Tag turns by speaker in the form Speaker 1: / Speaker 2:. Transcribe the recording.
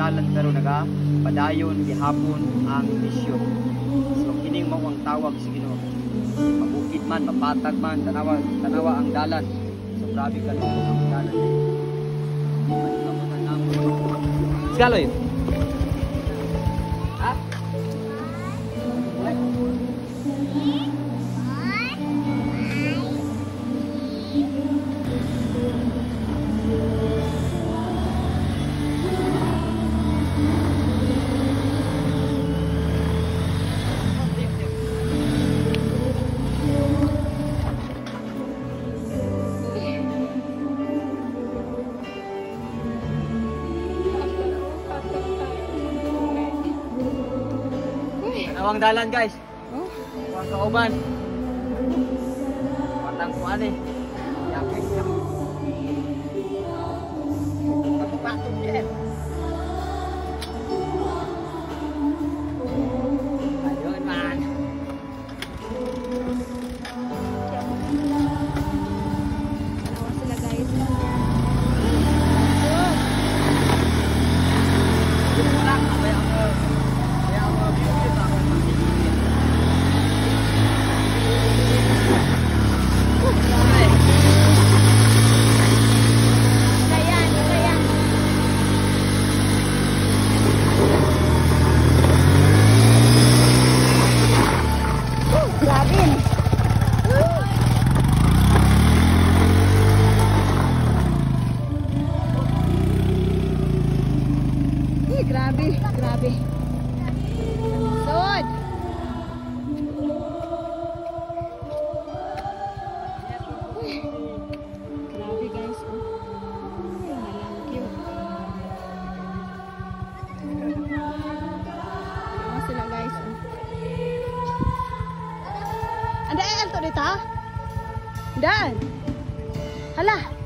Speaker 1: dalan pero naga padayon gihapon ang misyon. So kining mao ang tawag sa Ginoo. Mabukid man, mapatag man, tanawa tanawa ang dalan. So grabe ka ang dalan. Galoy. Ha? Tanawang dalan, guys.
Speaker 2: Oh.
Speaker 1: Huwag kauban. Patang kuan eh. Yapit siya. Patong yan. Ayun man.
Speaker 2: Dalawa sila, guys.
Speaker 1: Wala kaya ang beauty sa akong.
Speaker 2: Ayan, ayan. Oh, grabe. Uy, grabe, grabe. Sod. Uy, grabe, guys. Oh. Ay, cute. Ano sila, guys? Oh. Anda ay alto dito? Daan. Hala.